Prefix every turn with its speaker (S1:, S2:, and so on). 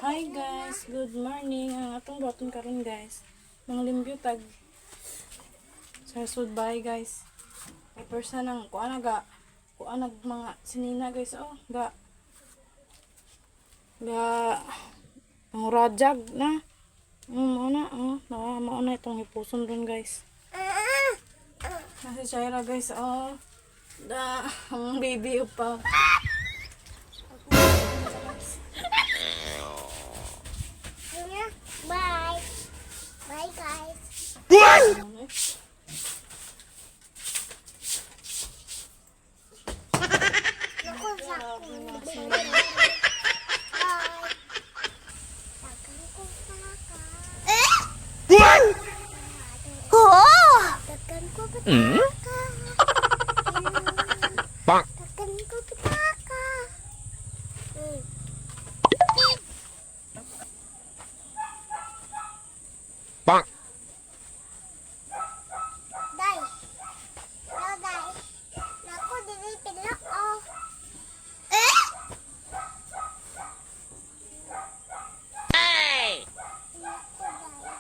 S1: Hi guys, good morning. Ang atong buhaton karon, guys, mga limpyo tag sa sud bahay, guys. Ay persa nang kuan ga kuan nag mga sinina, guys, oh, ga ga ang rajag na. Mao na, oh, na mao na itong hipuson ron, guys. Nasa Shaira, guys, oh. Da, ang baby pa.
S2: Bye. Bye, guys. Naku, sa Bye. Dagan ko pataka. Dagan ko pataka.
S3: Bonk.
S2: Dagan ko pataka.
S3: Bonk.
S2: Day. No, day. Naku, dili pilok, oh. Eh? Naku, day.